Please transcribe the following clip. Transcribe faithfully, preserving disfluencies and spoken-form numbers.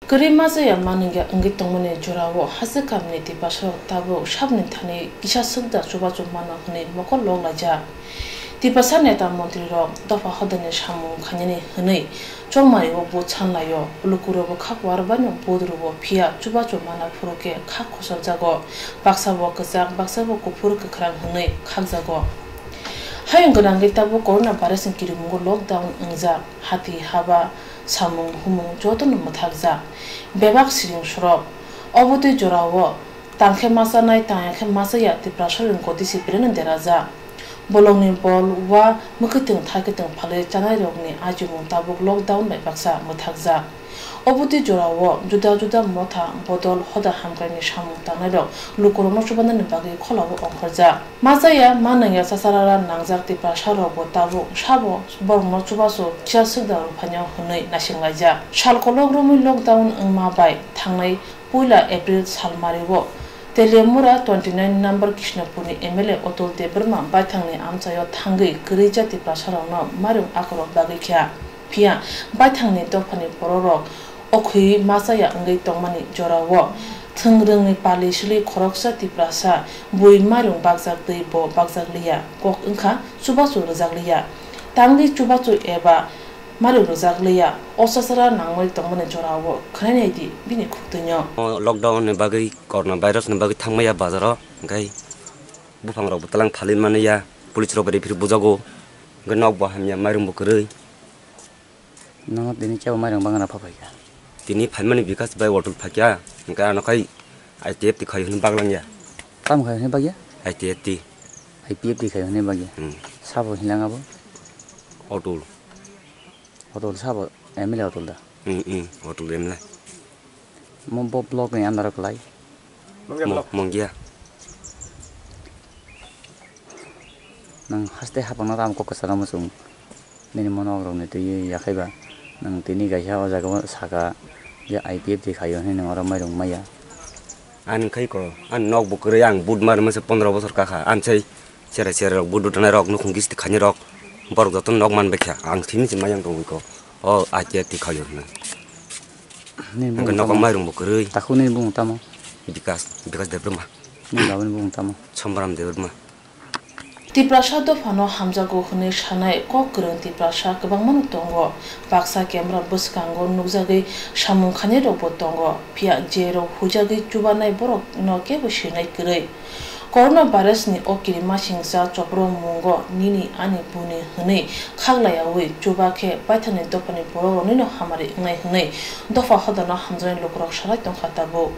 Kwrwi machaya manwngya wngwi tongmani jorao Hasikamni Tiprasarok tabuk sabni thani kisa swkda chubachu mano hwnwi mokol loklaijak. Tiprasa neta montrirok dopha hodani samung khainani hwnwi chongmario vote sanlaio. Lukurokbo kha kuarbaino vote rwo, phiya chubachu mana phuru khe kha khosorjago. Baksabo kwchak, baksabo kuphur kwkhrang hwnwi khakjago. Hayung gwnangwi tabuk corona virusni kirimungo lockdown wngjak. Hati haba, samung humung jotono mwthakjak. Bebak siring sorok. Obo twi jorao tangkhe machanai, tangya khe machaya Tiprasarokni gotisi beleno derajak. Bolongni bol wa mwkhwtwng thakwtwng phalwi chanairokni ajimung tabuk lockdown bai baksa mwthakjak. Obo twi jorao juda juda motha bodol hoda hamkraini samung tangnairok lukurokno chubanani bagwi kholao ongkhorjak. Machaya manwngya chacharara nangjak Tiprasarokbo tabuk sabo borokno chubachu kisa swkda rwphaino hwnwi naisinglaijak. Sal kolok romwi lockdown wngma bai thangnai puila April salmario Teliamura twenty nine number Krishnapurni M L A Atul Debbarma baithangni amchaio thangwi kwrwija Tiprasarokno mairum akorok bagwi kha. Phiya baithangni dophani bororok okhwi machaya wngwi tongmani jorao thwngrwngni pali sili khoroksa Tiprasa bui mairum bakjak twi bo bakjak liya, kok wngkha chubachu rwjak liya. Tamni chubachu eba mairum rwjak liya, o chachara nangwi tongmani jorao khwnai nai di bini khuktwino. O lockdown ni bagwi, corona virus ni bagwi thangmaya bazaro, hwnkhe buphangrokbo twlang phalwi manya, police rok bai rephri bujago, hwnkhe nokbo hamya, mairungbo kwrwi. Nono tini chabo mairung bangna pha phaikha? Tini phaimani Bikas bai Atul phaikha, hwnkhe ano khai I T F T khai hwnwi baglangya. Tamo khai hwnwi bagya? I T F T. I P F T khai hwnwi bagya. Hmm. Sabo hinang abo? Atul. Atul sabo M L A Atul da? Hmm, hmm, Atul M L A. Mo bo block ni under o kwlai? Mo-, Mongya. Nang haste hapang na tamo kok kwcharo muchung. Nini monok rok ni twi yakhai ba. Nang tini kaisa o jaga o saka je I P F T khai o hinwi nang oro mairung maya. Ani khai ko, ani nok bo kwrwi ang but mar masa pondro bosor kakha. Ani sai Cherai cherai rok, budu tanai rok, nukhung kisti khaini rok, borok joto nok man bai kha. Ang thini se mayang tongwi ko. O I T F T khai o hwnwi. Nini bumung tamo? Hwnkhe nogo mairung bo kwrwi. Takhuk nini bumung tamo? Bikas, Bikas Debbarma. Nini babani bumung tamo? Sombaram Debbarma. Tiprasa dophano hamjago hwnwi sanai kok kwrwng Tiprasa kwbangmano tongo. Baksa camera bwskango nukjagwi samung khainai rokbo tongo. Phiya je rok huijagwi chubanai borok no kebo sinai kwrwi. Corona virus ni o kirimasingcha chopro mungo nini ani buni hwnwi khaklaiyawi chuba khe baithangni dophani borok roknino hamari wngnai hwnwi dopha hodano hamjaknai lukurok salai tongkha tabuk.